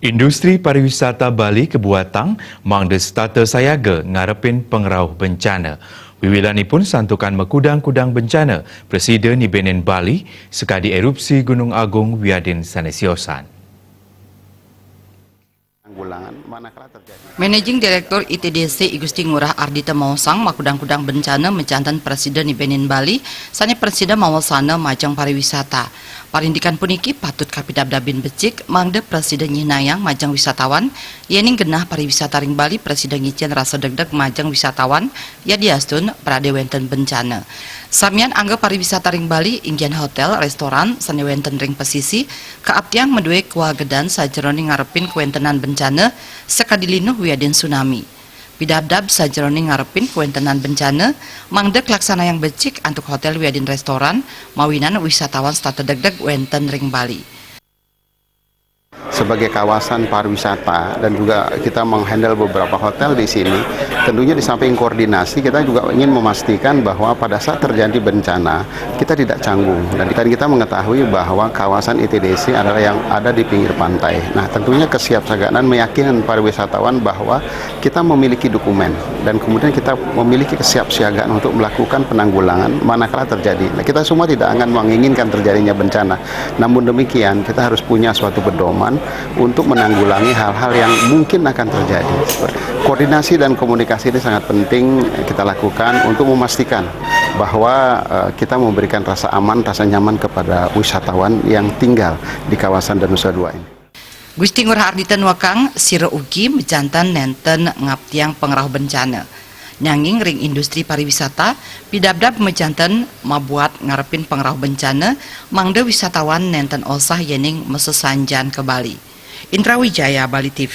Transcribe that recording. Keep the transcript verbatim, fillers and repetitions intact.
Industri pariwisata Bali kebuatang mangda setata sayaga ngarepin pengerauh bencana. Wiwilanipun santukan makudang-kudang bencana, Presiden ibenin Bali, sekadi erupsi Gunung Agung wiadin sane siosan. Managing Direktur I T D C I Gusti Ngurah Ardita maosang makudang-kudang bencana majanten Presiden ibenin Bali, sane presida mawasana majeng pariwisata. Parindikan puniki patut kapidabdabin becik mangda presida nyihnayang majeng wisatawan, yening genah pariwisata ring Bali presida ngicen rasa degdeg majeng wisatawan, yadiastun prade wenten bencana. Samian angga pariwisata ring Bali, inggih hotel, restoran, sane wenten ring pesisi, kaaptiang madue kawagedan sajeroning ngarepin kawentenan bencana, sakadi linuh wiadin tsunami. Pidabdab sajeroning ngarepin kawentenan bencana, mangda kalaksanayang becik antuk hotel wiadin restoran, mawinan wisatawan setata degdeg wenten ring Bali. Sebagai kawasan pariwisata dan juga kita menghandle beberapa hotel di sini, tentunya di samping koordinasi, kita juga ingin memastikan bahwa pada saat terjadi bencana, kita tidak canggung. Dan kita mengetahui bahwa kawasan I T D C adalah yang ada di pinggir pantai. Nah, tentunya kesiapsiagaan meyakinkan para wisatawan bahwa kita memiliki dokumen dan kemudian kita memiliki kesiapsiagaan untuk melakukan penanggulangan manakala terjadi. Nah, kita semua tidak akan menginginkan terjadinya bencana. Namun demikian, kita harus punya suatu pedoman untuk menanggulangi hal-hal yang mungkin akan terjadi. Koordinasi dan komunikasi ini sangat penting kita lakukan untuk memastikan bahwa eh, kita memberikan rasa aman, rasa nyaman kepada wisatawan yang tinggal di kawasan Danusa dua ini. Gusti Ngurah Ardita nuekang, sira ugi majanten nenten ngaptiang pangrauh bencana. Nanging ring industri pariwisata, pidabdab majanten mabuat ngarepin pangrauh bencana, mangda wisatawan nenten osah yening masesanjan ka Bali. Indra Wijaya, Bali T V.